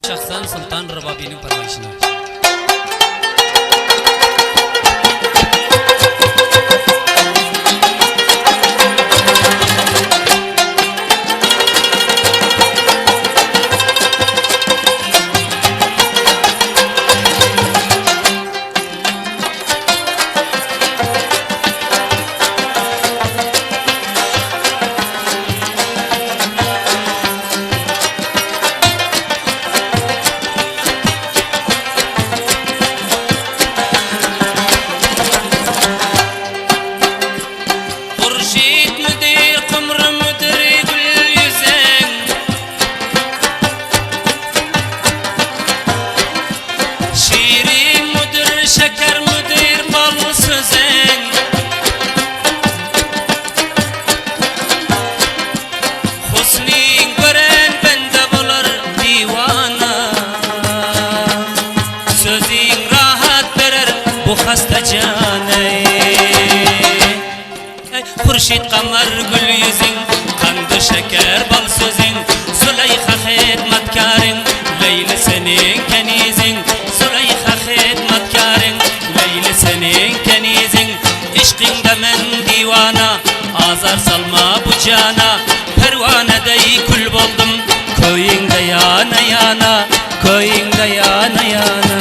Şahsan Sultan Rababynyň farmaýşyna. Hurşit müdir, kumru müdir, gül ýüzüň. Şirin müdir, şeker müdir, bal sözüň. Husnyň gören bende bolar diwana. Sözüň rahat berer bu hasta jana. Hurşit gamar gül ýüzüň, Gandy şeker bal sözüň, Züleýha hyzmatkaryň, Leýli seniň keniziň, Züleýha hyzmatkaryň, Leýli seniň keniziň, Yşkyňda men diwana, Azar salma bu jana, Perwana deý kül boldum, Köýüňde ýana-ýana, Köýüňde ýana-ýana.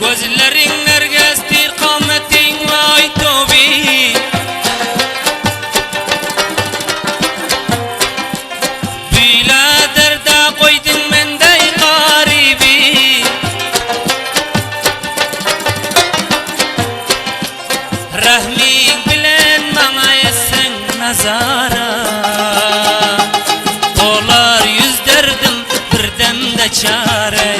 Gözleriň nergesdir kametin waý tobi Büýle derde goýduň mendeý garyby Rehmiň bilen maňa etseň nazara Bolar ýüz derdim bir demde çare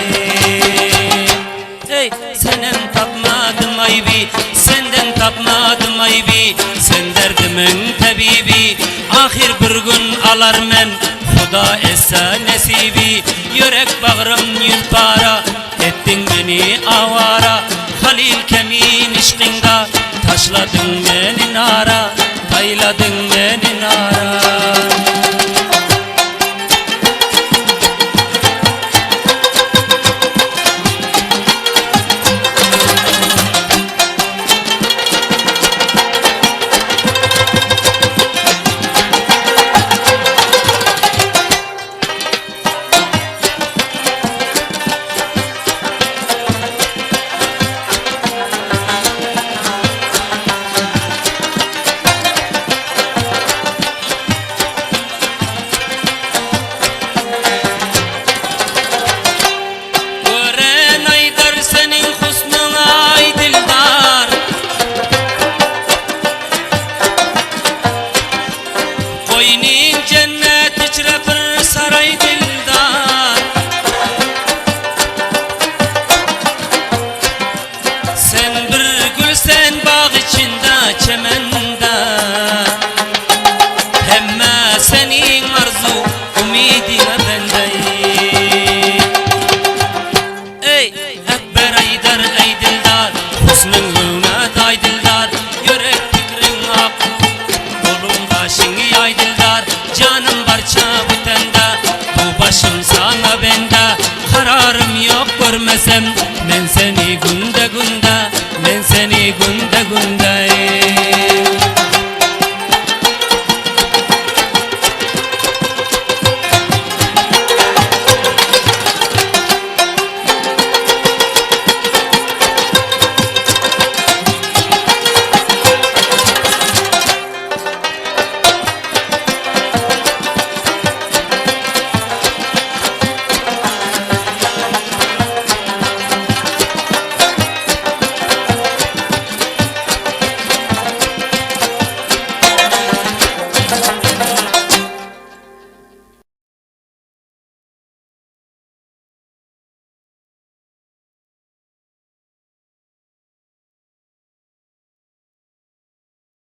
Eý, senem tapmadym aýby, Senden tapmadym aýby, Sen derdimiň tebibi, Ahyr bir gün alar men, Huda etse nesibi, Ýürek bagrym ýüz para, Etdiň meni awara, Halyl kemin yşkyňda, Taşladyň meni nara, Taýladyň meni nara. Gören aýdar seniň husnuň aý dildar Goýnuň jennet içre bir saraý dildar Sen bir gül sen bag içinde çemende Hemme seniň arzuw umydyňa bende Eý, Ekber aýdar eý dildar Husnuň göwne taý dildar Ýürek pikriň ak Goluň gaşyň ýaý dildar Janym barça bu tende Bu başym saňa bende Kararym ýok görmesem Men seni günde günde Men seni günde.